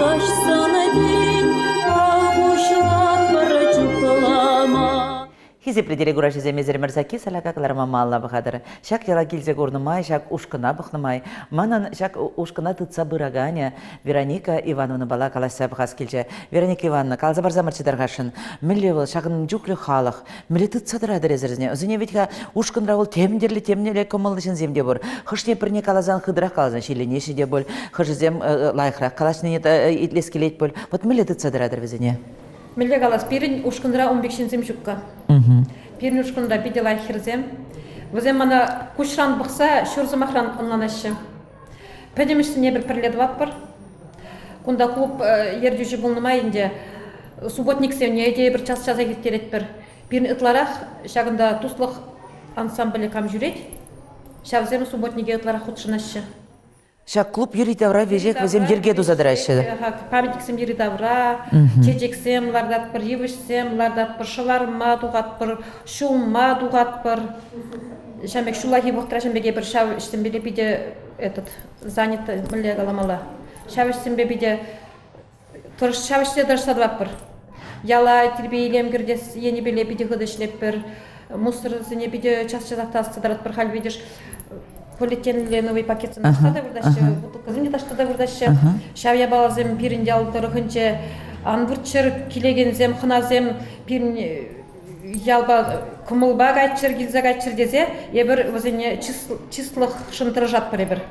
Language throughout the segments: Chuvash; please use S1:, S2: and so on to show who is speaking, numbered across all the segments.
S1: Каҫсан тин пуҫлатпӑр чухлама.
S2: Хисеплӗ телекураҫӑсем, эсир Мӗрсаки Саляка кӑларма малалла пӑхатӑр. Ҫак яла килсе курнӑ май, ҫак ушкӑна пӑхнӑ май, манӑн ҫак ушкӑна тытса пыраканӗ Вероника Ивановнӑпала калаҫса пӑхас килчӗ. Вероника Ивановна, каласа парсамӑрччӗ тархасшӑн, мӗнле вӑл ҫакӑн чухлӗ халӑх, мӗнле тытса тӑратӑр эсӗр? Вӗсене вӗт-ха ушкӑнра вӑл тем тӗрлӗ, темле кӑмӑллӑ ҫынсем те пур. Хӑшне пӗрне каласан хытӑрах каласан ҫилленеҫҫӗ те пуль, хӑшӗсем лайӑхрах калаҫнине итлес килет пуль. Вот мӗнле тытса тӑратӑр вӗсене?
S3: Мӗнле калас, пирӗн ушкӑнра ун пек ҫынсем ҫукка. Пирӗн ушкӑнра питӗ лайӑх хӗрсем. Вӗсем мана куҫран пӑхса ҫур сӑмахран ӑнланаҫҫӗ. Пӗтӗм ӗҫсене эпир пӗрле тӑватпӑр. Кунта клуб ертӳҫи пулнӑ май ӗнтӗ субботниксене те эпир час-часах ирттеретпӗр. Пирӗн ытларах ҫакӑнта туслӑх ансамблӗ кам ҫӳрет, ҫавсем субботнике ытларах хутшӑнаҫҫӗ.
S2: Ҫак клуб йӗри-тавра веҫех вӗсем йӗрке туса тӑраҫҫӗ.
S3: Памятниксем йӗри-тавра, чечексем лартатпӑр, йывӑҫсем лартатпӑр, шӑварма тухатпӑр, ҫулма тухатпӑр. Ҫавӑн пек ҫуллахи вӑхӑтра ҫавӑн пек эпир ҫав ӗҫсемпе питӗ этот занято мӗнле каламалла. Ҫав ӗҫсемпе питӗ ҫав ӗҫре тӑрӑшса тӑватпӑр. Яла тирпей-илем кӗртес енӗпеле питӗ хытӑ ӗҫлетпӗр. Мусорсене питӗ час-часах тасатса тӑратпӑр. Халь видишь, полиэтиленлӗ новый пакетсем таҫта та выртаҫҫӗ, бутылкӑсем те таҫта та выртаҫҫӗ. Ҫав япаласем пирӗн ял тӑрӑхӗнче ан выртчӑр, килекенсем, хӑнасем пирӗн ялпа кӑмӑлпа кайччӑр, килсе кайччӑр тесе эпир вӗсене чыслӑхшӑн тӑрӑшатпӑр эпир.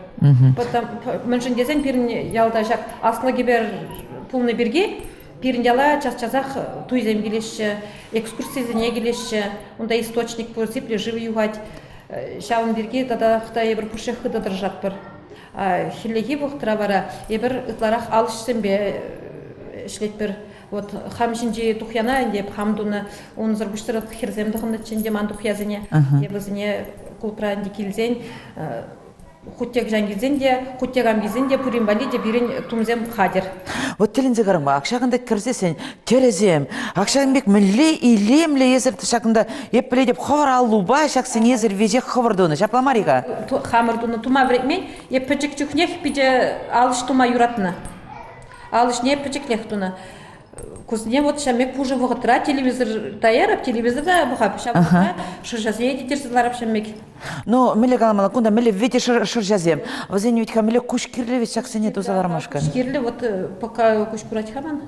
S3: Мӗншӗн тесен пирӗн ялта ҫак аслӑ кӗпер пулнӑ пирки пирӗн яла час-часах туйсем килеҫҫӗ, экскурсисене килеҫҫӗ, унта источник пур, сиплӗ шыв юхать. Ҫавӑн пирки тата та эпир пушшех хытӑ тӑрӑшатпӑр. Хӗллехи вӑхӑтра вара эпир ытларах ал ӗҫсемпе ӗҫлетпӗр. Вот хам ҫинчи тухьяна ӗнтӗ эп хам тунӑ. Унсӑр пуҫсӑр хӗрсем тӑхӑннӑччӗ ӗнтӗ ман тухьясене. Эп вӗсене клубра ӗнтӗ килсен хуть те хӑҫан килсен те, хуть те кам килсен те пурин валли те пирӗн тумсем хатӗр.
S2: Вот тӗлӗнсе карма, ак ҫакӑнта кӗрсессӗн тӗрӗсем, ак ҫакӑн пек мӗнле илемлӗ эсӗр ҫакӑнта эп пӗлетӗп хӑвӑр аллупа ҫаксене эсӗр веҫех хӑвӑр тунӑ, ҫапла мар-и-ха?
S3: Хамӑр тунӑ тума вӗрентмен, эп пӗчӗк чухнех питӗ ал ӗҫ тума юратнӑ. Ал ӗҫне пӗчӗклех тунӑ. Кусне вот ҫав пек пушӑ вӑхӑтра телевизор та ярап, телевизор та пӑхап. Ҫав вӑхӑтра шӑрҫасене те тирсе ларап ҫав пек.
S2: Ну, мӗнле каламалла, кунта мӗнле вӗтӗ шӑрҫасем. Вӗсен вӗт-ха мӗнле куҫ кирлӗ вӗт ҫаксене туса лармашкӑн.
S3: Куҫ кирлӗ, вот пока куҫ курать-ха ман.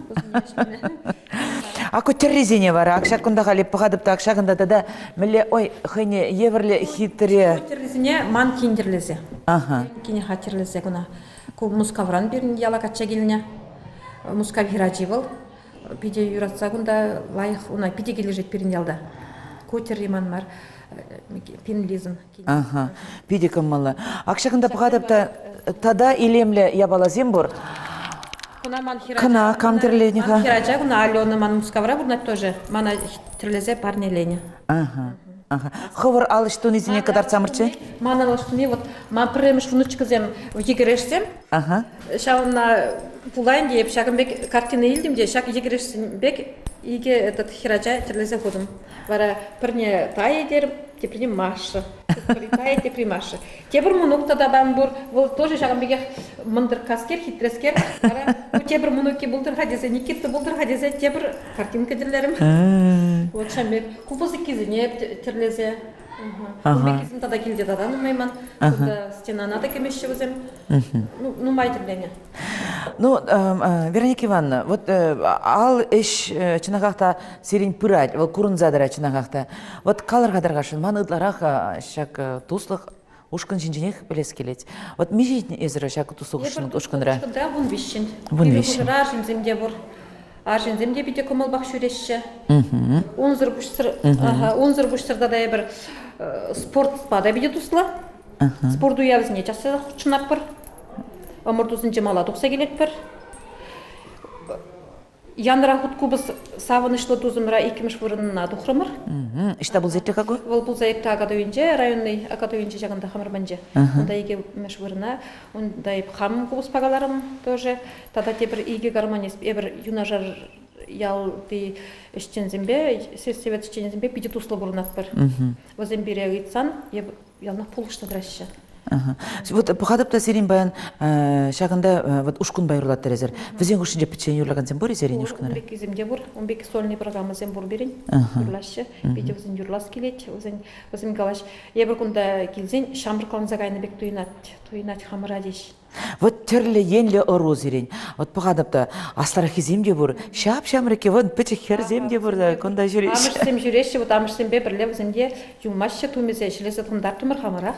S2: А ку тӗррисене вара, ак ҫак кунта халӗ пӑхатӑп та, ак ҫакӑнта тата мӗнле, ой, хӑйне евӗрлӗ хитре.
S3: Тӗррисене ман кин тӗрлесе.
S2: Ага.
S3: Кине хатӗрлесе кӑна. Ку Мускавран пирӗн яла качча килнӗ. Мускав хӗрачи вӑл. Питӗ юратса кунта лайӑх, уна питӗ килӗшет пирӗн ялта. Ку тӗрри ман мар, пирӗн Лизӑн.
S2: Ага, питӗ кӑмӑллӑ. Ак ҫакӑнта пӑхатӑп та тата илемлӗ япаласем пур.
S3: Кӑна ман хӗрача.
S2: Кӑна кам тӗрленӗ-ха?
S3: Ман хӗрача куна Алена ман Мускавра пурӑнать тоже. Мана тӗрлесе парнеленӗ.
S2: Ага. Ага. Хӑвӑр ал ӗҫ тунисене кӑтартсамӑрччӗ.
S3: Ман ал ӗҫ туни вот ман пӗрремӗш внучкӑсем йӗкӗрешсем.
S2: Ага.
S3: Ҫавна пула ӗнтӗ эп ҫакӑн пек картина илтӗм те ҫак йӗкӗрешсем пек икӗ этот хӗрача тӗрлесе хутӑм. Вара пӗрне Тая терӗм, теприне Маша. Пӗри Тая, тепри Маша. Тепӗр мӑнук тата там пур. Вӑл тоже ҫакӑн пекех мӑнтӑрккаскер, хитрескер. Вара ку тепӗр мӑнукки пултӑр-ха тесе, Никита пултӑр-ха тесе тепӗр картинка тӗрлерӗм. Вот ҫавӑн пек купӑсӑккисене тӗрлесе. Ун пеккисем тата килте тата нумай ман. Кунта стенана та кӗмеҫҫӗ вӗсем. Ну, нумай тӗрленӗ.
S2: Ну, Вероника Ивановна, вот ал ӗҫ чӑнахах та сирӗн пырать, вӑл курӑнса тӑрать чӑнахах та. Вот калӑр-ха тархасшӑн, ман ытларах ҫак туслӑх ушкӑн ҫинченех пӗлес килет. Вот миҫе эсӗр ҫак туслӑх ушкӑнра?
S3: Ушкӑнра 15-ҫӗн.
S2: 15-ҫӗн.
S3: Хушӑра арҫынсем те пур. Арҫынсем те питӗ кӑмӑлпах ҫӳреҫҫӗ. Унсӑр пуҫсӑр, унсӑр пуҫсӑр тата эпир спортпа та питӗ туслӑ. Спорт уявӗсене час-часах хутшӑнатпӑр. Ӑмӑртусенче мала тухса килетпӗр. Янра хут купӑс савӑнӑҫлӑ тусӑмра иккӗмӗш вырӑнна тухрӑмӑр.
S2: Ӑҫта пулса иртрӗ-ха ку?
S3: Вӑл пулса иртрӗ Акатуйӗнче, районный Акатуйӗнче ҫакӑнта хамӑр патӗнче. Унта иккӗмӗш вырӑна. Унта эп хам купӑспа каларӑм тоже. Тата тепӗр икӗ гармонист. Эпир юнашар ялти ӗҫченсемпе, сельсовет ӗҫченӗсемпе питӗ туслӑ пурӑнатпӑр. Вӗсем пире ыйтсан, эп яланах пулӑшса тӑраҫҫӗ.
S2: Вот пӑхатӑп та сирӗн паян ҫакӑнта вот ушкӑнпа юрлаттӑр эсир. Вӗсен хушшинче пӗччен юрлакансем пур-и сирӗн ушкӑнра?
S3: Ун пеккисем те пур. Ун пек сольный программӑсем пур пирӗн. Юрлаҫҫӗ. Питӗ вӗсен юрлас килет. Вӗсен вӗсем калаҫ. Эпир кунта килсен ҫамрӑкланса кайнӑ пек туйӑнать. Туйӑнать хамӑра теҫ.
S2: Вот тӗрлӗ енлӗ ӑру сирӗн. Вот пӑхатӑп та, аслӑраххисем те пур, ҫап-ҫамрӑкки, вӑн пӗчӗк хӗрсем те пур та кунта ҫӳреҫҫӗ.
S3: Амӑшсем ҫӳреҫҫӗ, вот амӑшсемпе пӗрле вӗсем те юлмаҫҫӗ тумӗсем ҫӗлесе тӑхӑнтартӑмӑр хамӑрах.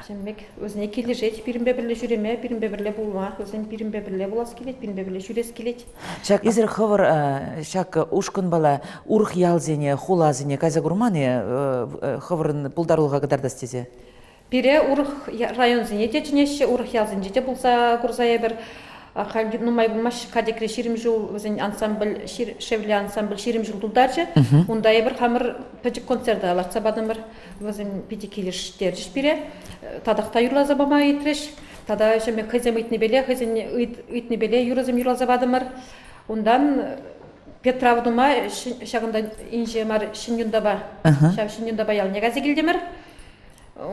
S3: Ҫавӑн пек вӗсене килӗшет пирӗнпе пӗрле ҫӳреме, пирӗнпе пӗрле пулма, вӗсен пирӗнпе пӗрле пулас килет, пирӗнпе пӗрле ҫӳрес килет.
S2: Ҫак эсир хӑвӑр ҫак ушкӑнпала урӑх ялсене, хуласене кайса курман-и хӑвӑрӑн пултарулӑха кӑтартас тесе?
S3: Пире урӑх районсене те чӗнеҫҫӗ, урӑх ялсенче те пулса курса эпир. Халь нумай пулмасть Катекре 20 ҫул вӗсен ансамбль, Шевле ансамбль 20 ҫул тултарчӗ. Унта эпир хамӑр пӗчӗк концерта лартса патӑмӑр. Вӗсем питӗ килӗштерчӗҫ пире. Татах та юрласа пама ыйтрӗҫ. Тата ҫемье хӑйсем ыйтнипеле, хӑйсен ыйтнипеле юрӑсем юрласа патӑмӑр. Унтан Петрав тума ҫакӑнта инҫе мар Ҫӗн Юнтапа, ҫав Ҫӗн Юнтапа ялне кайса килтӗмӗр.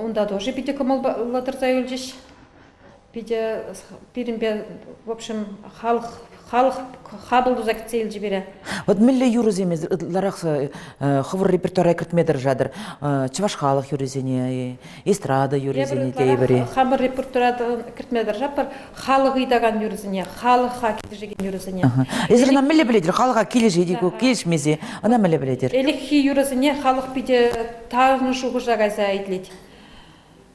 S3: Унта тоже питӗ кӑмӑллӑ тӑрса юлчӗҫ. Питӗ пирӗнпе, в общем, халӑх халӑх хапӑл туса кӗтсе илчӗ пире.
S2: Вот мӗнле юрӑсем ытларах хӑвӑр репертуара кӗртме тӑрӑшатӑр? Чӑваш халӑх юррисене, эстрада юррисене тейӗпӗр-и?
S3: Хамӑр репертуара кӗртме тӑрӑшатпӑр. Халӑх ыйтакан юрӑсене, халӑха килӗшекен юрӑсене.
S2: Эсир ӑна мӗнле пӗлетӗр? Халӑха килӗшет-и ку, килӗшмесе? Ӑна мӗнле пӗлетӗр?
S3: Ӗлӗкхи юрӑсене халӑх питӗ тарӑн шухӑша кайса итлет.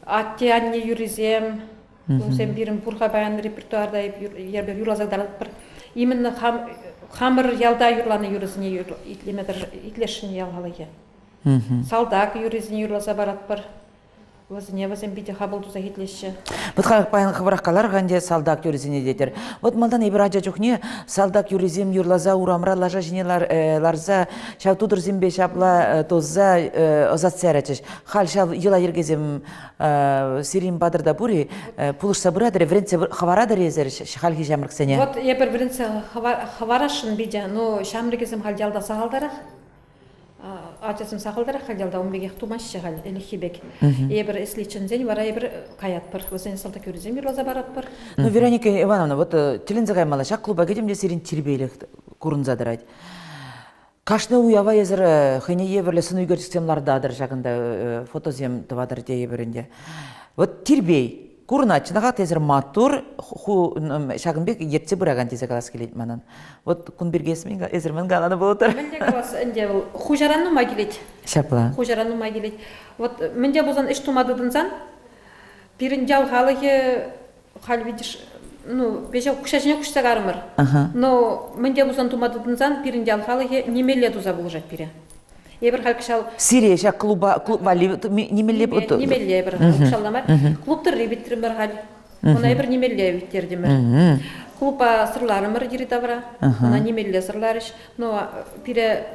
S3: Атте-анне юррисем, кунсем пирӗн пур-ха паян репертуарта эпир юрласа кӑтартатпӑр. Именно хамӑр ялта юрланӑ юрӑсене итлеме итлесшӗн ял халӑхӗ. Салтак юррисене юрласа паратпӑр. Вӗсене вӗсем питӗ хапӑл туса итлеҫҫӗ.
S2: Вот паян хӑвӑрах калар-ха ӗнтӗ салтак юррисене тетӗр. Вот малтан эпир ача чухне салтак юррисем юрласа урамра лаша ҫине ларса ҫав тутӑрсемпе ҫапла туса ӑсатса яратчӗҫ. Халь ҫав йӑла-йӗркесем сирӗн патӑрта пур-и? Пулӑшса пыратӑр-и? Вӗрентсе хӑваратӑр-и эсир хальхи ҫамрӑксене?
S3: Вот эпир вӗрентсе хӑварасшӑн питӗ, но ҫамрӑкӗсем халь ялта сахалтарах. Ачасем сахалтарах халь ялта ун пекех тумаҫҫӗ халь ӗлӗкхи пек. Эпир ӗҫлет чӗнсен вара эпир каятпӑр. Вӗсен салтак юррисем юрласа паратпӑр.
S2: Ну, Вероника Ивановна, вот тӗлӗнсе каймалла. Ҫак клуба кӗтӗм те сирӗн тирпейлӗх курӑнса тӑрать. Кашни уява эсир хӑйне евӗрлӗ сӑн ӳкерчӗксем лартатӑр ҫакӑнта, фотосем тӑватӑр тейӗпӗр ӗнтӗ. Вот тирпей курӑнать, чӑнахах та эсир маттур, ҫакӑн пек ертсе пыракан тесе калас килет манӑн. Вот кун пирки эсир мӗн каланӑ пулӑттӑр?
S3: Мӗн те калас ӗнтӗ вӑл хуҫаран нумай килет.
S2: Ҫапла.
S3: Хуҫаран нумай килет. Вот мӗн те пулсан ӗҫ тума тытӑнсан пирӗн ял халӑхӗ халь видишь, ну, веҫех укҫа ҫине куҫса карӑмӑр. Но мӗн те пулсан тума тытӑнсан пирӗн ял халӑхӗ нимелле туса пулӑшать пире. Эпир халь кӑҫал
S2: Сире ҫак клуба клуб валли нимелле
S3: нимелле эпир укҫалла мар. Клуб тӑрри битрӗмӗр халь. Ӑна эпир нимелле виттертӗмӗр. Клуба сӑрларӑмӑр йӗри-тавра. Ӑна нимелле сӑрларӗҫ. Но пире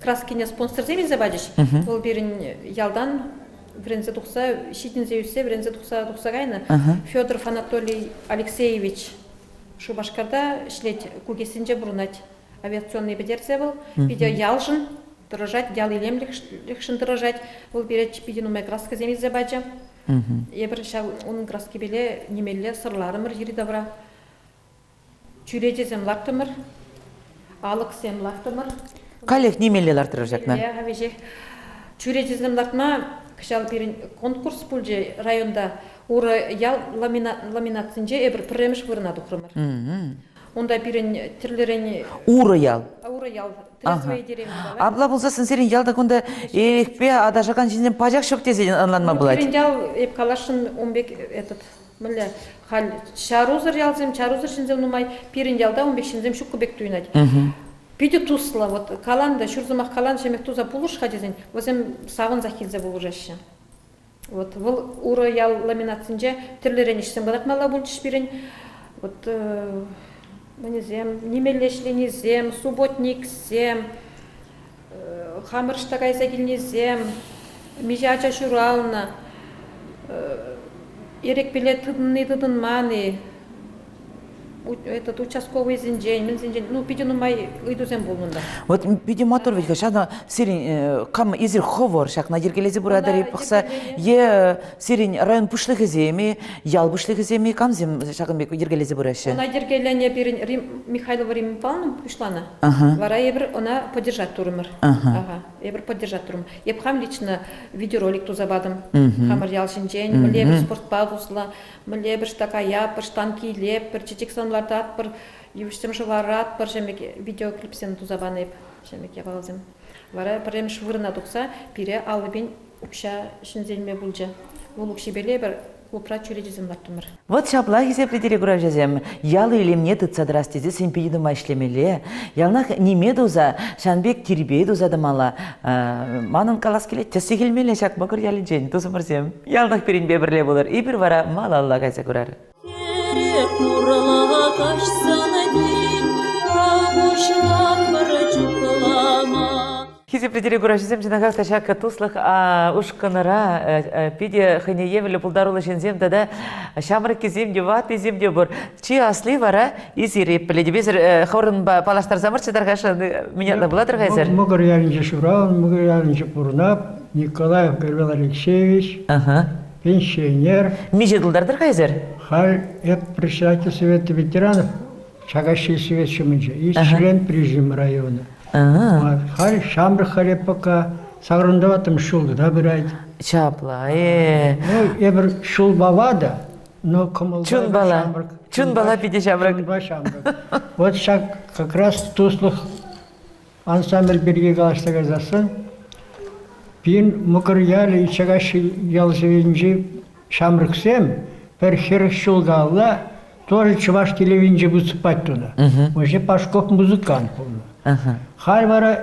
S3: краскине спонсорсем илсе пачӗҫ. Вӑл пирӗн ялтан вӗренсе тухса, ҫитӗнсе ӳссе вӗренсе тухса тухса кайнӑ. Федоров Анатолий Алексеевич Шупашкарта ӗҫлет, Кукессинче пурӑнать. Авиационный пӗтерсе вӑл питӗ ялшӑн тӑрӑшать, ял илемлӗхшӗн тӑрӑшать. Вӑл пире питӗ нумай краскӑсем илсе пачӗ. Эпир ҫав унӑн краскипеле нимелле сӑрларӑмӑр йӗри-тавра. Чӳречесем лартрӑмӑр, алӑксем лартрӑмӑр.
S2: Каллех нимелле лартрӑр ҫакна?
S3: Веҫех. Чӳречесем лартма кӑҫал пирӗн конкурс пулчӗ районта. Урӑ ял ламинацинче эпир пӗрремӗш вырӑна тухрӑмӑр. Унта пирӗн тӗрлӗрен...
S2: Урӑ ял.
S3: Урӑ ял. Трезвые деревни.
S2: Апла пулсассӑн сирӗн ялта кунта эрехпе аташакан ҫынсем пачах ҫук тесе ӑнланма пулать.
S3: Пирӗн ял, эп каласшӑн, ун пек этот мӗнле халь чарусӑр ялсем, чарусӑр ҫынсем нумай. Пирӗн ялта ун пек ҫынсем ҫуккӑ пек туйӑнать. Питӗ туслӑ. Вот калан та, ҫур сӑмах калан, ҫемех туса пулӑш-ха тесен, вӗсем савӑнсах килсе пулӑшаҫҫӗ. Вот вӑл урӑ ял ламинацинче тӗрлӗрен ӗҫсем кӑтартмалла пулчӗҫ пирӗн. Вот мӗнесем, нимелле ӗҫленисем, субботниксем, хамӑр ӑҫта кайса килнисем, миҫе ача ҫуралнӑ, эрехпеле тытӑнни-тытӑнман-и. Этот участковыйсенчен, мӗнсенчен, ну, питӗ нумай ыйтусем пулнӑ унта.
S2: Вот питӗ маттур вӗт-ха. Ҫакна сирӗн кам эсир хӑвӑр ҫакна йӗркелесе пыратӑр-и пӑхса е сирӗн район пуҫлӑхӗсем-и, ял пуҫлӑхӗсем-и, камсем ҫакӑн пек йӗркелесе пыраҫҫӗ?
S3: Ӑна йӗркеленӗ пирӗн Рим Михайлова Римма Павловна пуҫланӑ. Вара эпир ӑна поддержать турӑмӑр. Ага. Эпир поддержать турӑм. Эп хам лично видеоролик туса патӑм. Хамӑр ял ҫинчен, мӗнле эпир спортпа туслӑ, мӗнле эпир ӑҫта каятпӑр, ӑҫтан килетпӗр, чечексем лартатпӑр, йывӑҫсем шӑваратпӑр, ҫавӑн пек видеоклипсем туса панӑ эп, ҫавӑн пек япаласем. Вара пӗрремӗш вырӑна тухса пире аллипен укҫа ҫӗнсе илме пулчӗ. Вӑл укҫипеле эпир клубра чӳречесем лартрӑмӑр.
S2: Вӑт ҫапла хисеплӗ телекуравҫӑсем, ял илемне тытса тӑрас тесе сен питӗ нумай ӗҫлемелле. Яланах ниме туса, ҫавӑн пек тирпей туса тӑмалла. Манӑн калас килет, тӗслӗх илмелле ҫак Мӑкӑр ялӗнчен, тусӑмӑрсем. Яланах пирӗнпе пӗрле пулӑр. Эпир вара малалла кайса курар.
S1: Хӗре урлӑ каҫсан тин пуҫлатпӑр чухлама.
S2: Хисеплӗ телекуравҫӑсем, чӑнахах та ҫак туслӑх ушкӑнра питӗ хӑйне евӗрлӗ пултаруллӑ ҫынсем тата ҫамрӑккисем те, ваттисем те пур. Чи асли вара эсир, пӗлетӗп, эсир хӑвӑрӑнпа паллаштарсамӑрччӗ тархасшӑн, мӗн пулатӑр-ха эсир?
S4: Мӑкӑр ялӗнче ҫуралнӑ, Мӑкӑр ялӗнче пурӑнап. Николаев Гаврил Алексеевич, пенсионер.
S2: Миҫе тултартӑр-ха эсир?
S4: Халь эп председатель Совета ветеранов Чакаҫ совет ҫумӗнче и член Прижим района. Халь ҫамрӑк халь пока саврӑнтӑваттӑм ҫул кӑна пырать.
S2: Ҫапла, э.
S4: Ну, эпир ҫулпа ватӑ, но кӑмӑлпа
S2: Чунпала.
S4: ҫамрӑк.
S2: Чунпала питӗ ҫамрӑк.
S4: Чунпа ҫамрӑк. Вот ҫак как раз туслӑх ансамбль пирки калаҫса кайсассӑн пин Мӑкӑр ялӗ Чакаҫ ял советӗнчи ҫамрӑксем пӗр 40 ҫул каялла тоже чӑваш телевиденинче выступать тунӑ. Вообще Пашков музыкант пулнӑ. Халь вара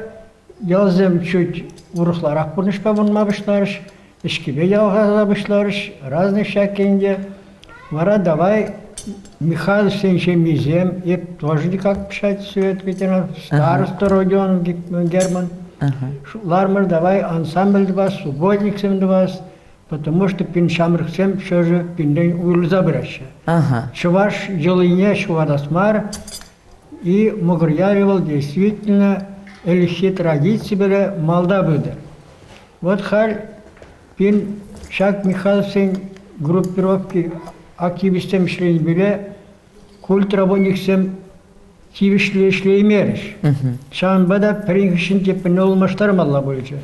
S4: ялсем чуть урӑхларах пурнӑҫпа пурӑнма пуҫларӗҫ, ӗҫкӗпе ялхаса пуҫларӗҫ, разных всякие ӗнтӗ. Вара давай Михайловсен ҫемйисем, эп тоже никак писать совет ветеранов, староста Родионов Герман. Шутлармӑр, давай ансамбль тӑвас, субботниксем тӑвас, Потому что пин ҫамрӑксем все же пинрен уйрӑлса пыраҫҫӗ. Чӑваш йӑлине ҫухатас мар, и Мӑкӑр ялӗ вӑл действительно ӗлӗкхи традиципеле малта пытӑр. Вот халь пин ҫак Михайловсен группировки активистсем ӗҫленипеле культработниксем тивӗҫлӗ ӗҫлеймерӗҫ. Ҫавӑнпа та пӗрин хыҫҫӑн теприне улмаштармалла пулчӗ.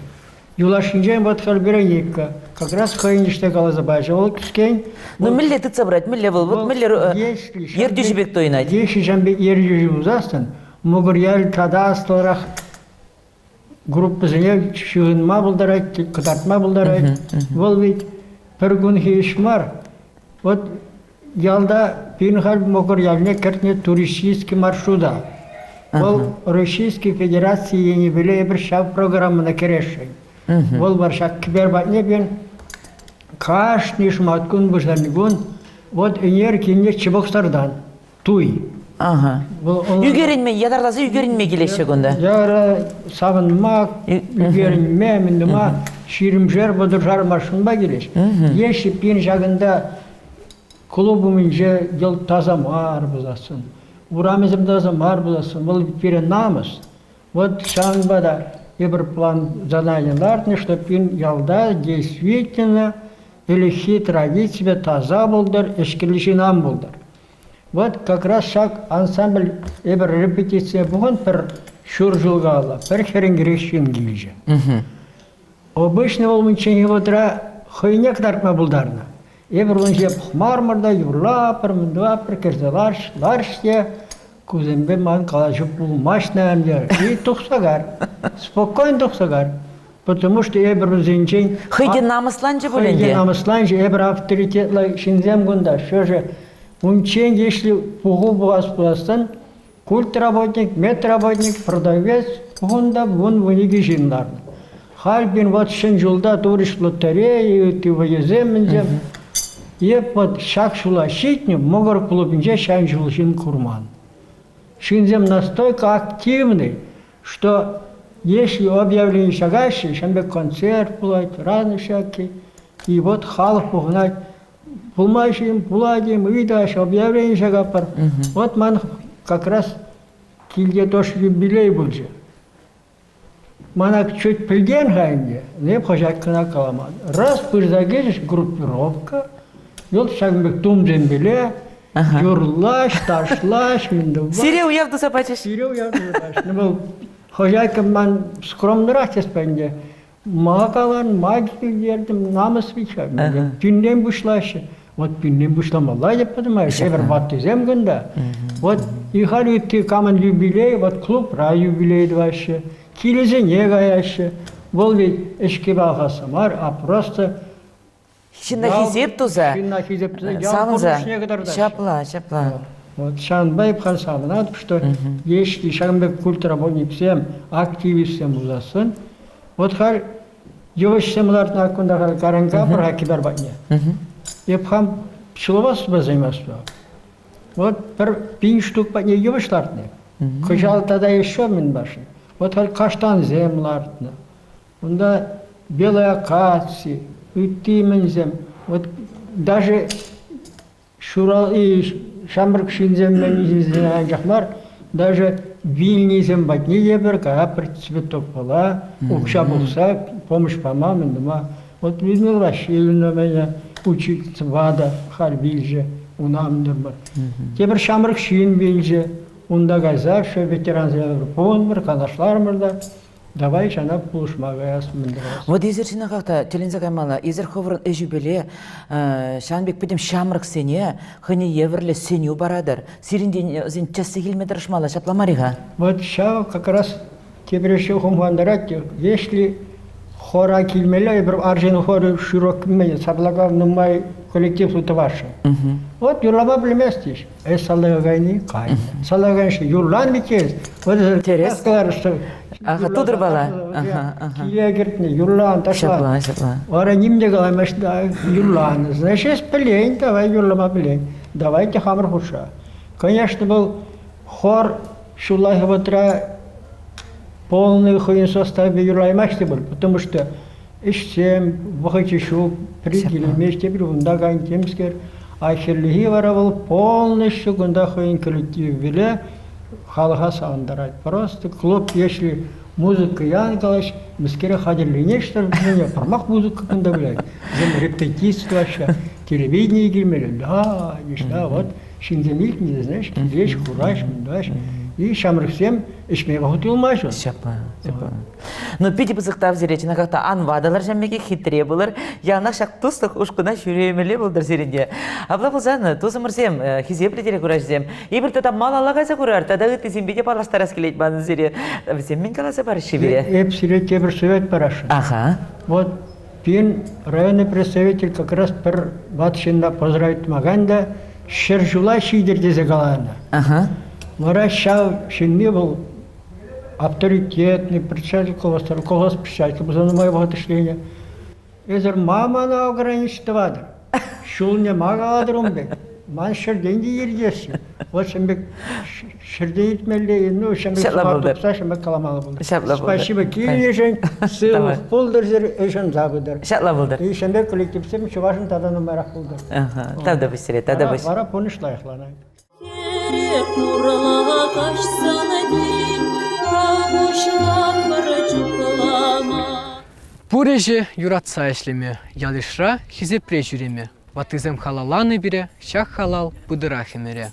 S4: Юлашкинчен вот халь Вероника как раз хӑйӗн ӗҫне каласа пачӗ. Вӑл кӗскен...
S2: Ну, мӗнле тытса пырать, мӗнле вӑл? Вот мӗнле ертӳҫӗ пек туйӑнать?
S4: Если ҫам пек ертӳҫӗ пулсассӑн, Мӑкӑр яль тата аслӑрах группӑсене ҫыхӑнма пултарать, кӑтартма пултарать. Вӑл ведь пӗр кунхи ӗҫ мар. Вот ялта пирӗн халь Мӑкӑр ялне кӗртнӗ туристический маршрута. Вӑл Российской Федераци енӗпеле эпир ҫав программӑна кӗресшӗн. Вӑл вара ҫак кӗпер патне пирӗн кашни шӑматкун вырсарникун вот ӗнер килнӗ Чебоксартан туй.
S2: Ага. Ӳкерӗнме, ятарласа ӳкерӗнме килеҫҫӗ кунта.
S4: Яра савӑнма, ӳкерӗнме, мӗн тума ҫирӗмшер вӑтӑршар машинпа килеҫ. Если пин ҫакӑнта клуб умӗнче йӑлт таса мар пулассӑн, урамӗсем таса мар пулассӑн, вӑл пире намӑс. Вот ҫавӑнпа та эпир план задание лартнӑ, что пин ялта действительно ӗлӗкхи традиципе таса пултӑр, ӗҫкӗллӗ ҫын ан пултӑр. Вот как раз ҫак ансамбль эпир репетиция пухӑн пӗр ҫур ҫул калла, пӗр хӗрӗнкӗрех ҫын килчӗ. Обычно вӑл унчченхи вӑхӑтра хӑйне кӑтартма пултарнӑ. Эпир ун ҫине пӑхмарӑмӑр та юрлатпӑр, мӗн тӑватпӑр, кӗрсе ларч, ларч те кусемпе ман калаҫу пулмасть, наверное. И тухса кар. Спокойно тухса кар. Потому что эпир вӗсенчен...
S2: Хӑй те намӑсланчӗ пуль ӗнтӗ.
S4: Хӑй те намӑсланчӗ. Эпир авторитетлӑ ҫынсем кунта. Все же унччен если пуху пулас пулассан культработник, медработник, продавец кунта вун-вуникӗ ҫын ларнӑ. Халь пин вот ҫӗн ҫулта турӗҫ лотерея, ытти вӑйӑсем мӗнсем. Эп вот ҫак ҫула ҫитнӗ, Мӑкӑр клубӗнче ҫав ҫул ҫын курман. Ҫынсем настолько активны, что если объявление ҫакаҫҫӗ, ҫавӑн пек концерт пулать, разный всякий. И вот халӑх пухӑнать. Пулмасть-им, пулать-им, ыйтаҫ, объявлени ҫакатпӑр. Вот ман как раз килте тоже юбилей пулчӗ. Мана чуть пӗлтен-ха ӗнтӗ, эп хӑҫаккӑна каламан. Раз пырса кӗчӗҫ группировка, йӑлт ҫакӑн пек тумсемпеле, юрлаҫ, ташлаҫ, мӗн тӑваҫ.
S2: Сире уяв туса пачӗҫ.
S4: Сире уяв туса пачӗҫ. Ну, вӑл хозяйка ман скромнӑрах теспе ӗнтӗ. Ма калан, ма килтертӗм, намӑс вича. Пӳннен пуҫлаҫҫӗ. Вот пӳннен пуҫламалла теп понимаешь, эпир ваттисем кунта. Вот и халь ытти камӑн юбилей, вот клубра юбилей тӑваҫҫӗ, килӗсене каяҫҫӗ. Вӑл ведь ӗҫкӗпе алхасса мар, а просто
S2: Ҫынна хисеп туса,
S4: ҫынна хисеп туса ял
S2: савӑнса.
S4: пурнӑҫне кӑтартаҫҫӗ.
S2: Ҫапла, ҫапла.
S4: Вот ҫавӑнпа эп халь савӑнатӑп, что если ҫакӑн пек культработниксем, активистсем пулсассӑн, вот халь йывӑҫсем лартнӑ кунта халь каранка пӑрха кипер патне. Эп хам пчеловодствопа занимаюсь. Вот пӗр пин штук патне йывӑҫ лартнӑ. Кӑҫал тата еще мӗн башни. Вот халь каштансем лартнӑ. Унта белые акации, ытти мӗнсем. Вот даже ҫамрӑк ҫынсем мӗн анчах мар, даже вилнисем патне те пӗр капӑр цветокпала укҫа пухса помощь пама мӗн тума. Вот Людмила Васильевна меня учительница ватӑ халь вилчӗ, унамтӑмӑр. Тепӗр ҫамрӑк ҫын вилчӗ. Унта кайса ветерансем пухӑнтӑмӑр, канашларӑмӑр та. Давай ҫана пулӑшма каяс, мӗн тӑвас.
S2: Вот эсир чӑнахах та тӗлӗнсе каймалла. Эсир хӑвӑрӑн ӗҫӳпеле ҫавӑн пек пӗтӗм ҫамрӑксене хӑйне евӗрлӗ сӗнӳ паратӑр. Сирӗнтен вӗсен тӗслӗх илме тӑрӑшмалла, ҫапла мар-и-ха?
S4: Вот ҫав как раз тепӗр ӗҫе хумхантарать. Если хора килмелле, эпир арҫын хорӗ широк сарлака нумай коллектив тӑвасшӑн. Вот юрлама пӗлмест-иҫ. Эс салтака кайни кайнӑ. Салтака кайнӑ юрлан бит Вот
S2: Интерес. Аха, тутӑрпала.
S4: Киле кӗртнӗ, юрлан, ташлан.
S2: Ҫапла, ҫапла.
S4: Вара ним те каламасть, да, юрланӑ. Значит, эс пӗлен, давай юрлама пӗлен. Давайте хамӑр хушша. Конечно, был хор ҫуллахи вӑхӑтра полный хӑйӗн составӗпе юрлаймасть те пуль, потому что ӗҫсем, вӑхӑчӗ ҫук, пӗри килмест, тепри унта кайнӑ темскер. А хӗллехи вара вӑл полностью кунта хӑйӗн коллективӗпеле халӑха савӑнтарать. Просто клуб, если музыка ян калаҫ, мӗскере хатӗрленеҫҫӗ, вӗсене пӑрмах музыка кунта вылять. Вӗсем репетици тӑваҫҫӗ, телевидение килмелле. Да, да, вот ҫынсем илтнӗ, знаешь, килеҫ, кураҫ, мӗн И ҫамрӑксем ӗҫме вӑхӑт юлмаҫҫӗ.
S2: Ҫапла, ҫапла. Ну, питӗ пысӑк тав сире, чӑнахах та ан ватӑлӑр ҫав пекех, хитре пулӑр. Яланах ҫак туслӑх ушкӑна ҫӳремелле пултӑр сирӗнте. Апла пулсан, тусӑмӑрсем, хисеплӗ телекураҫӑсем, эпир тата малалла кайса курар, тата ыттисемпе те паллаштарас килет манӑн сире. Вӗсем мӗн каласа параҫҫӗ пире?
S4: Эп сире тепӗр совет парасшӑн.
S2: Аха.
S4: Вот пин районный представитель как раз пӗр ват ҫынна поздравить тумакан та ҫӗр ҫула ҫитӗр тесе каланӑ.
S2: Аха.
S4: Вара ҫав ҫынни вӑл авторитетный председатель колхоз, колхоз председатель пулса нумай вӑхӑт ӗҫленӗ. Эсӗр ма мана ограничить тӑватӑр? Ҫулне ма калатӑр ун пек? Ман ҫӗртен те иртесчӗ. Вот ҫын пек ҫӗрте иртмелле, ну, ҫын пек
S2: Ҫапла пултӑр.
S4: тупса ҫын пек каламалла пултӑр.
S2: Ҫапла пултӑр.
S4: Спасибо килнӗшӗн, сывлӑх пултӑр сир, ӗҫ пытӑр.
S2: Ҫапла пултӑр.
S4: И ҫын пек коллективсем чӑвашӑн тата нумайрах пултӑр.
S2: Ага, тавтапуҫ сире, тавтапуҫ.
S4: Вара пурнӑҫ лайӑхланать.
S1: Хӗре хурла каҫсан тин пуҫлатпӑр чухлама.
S5: Пур ӗҫе юратса ӗҫлеме, ял-йышра хисепре ҫӳреме. Ваттисем халалланӑ пире, ҫак халал пытӑрах ӗмӗре.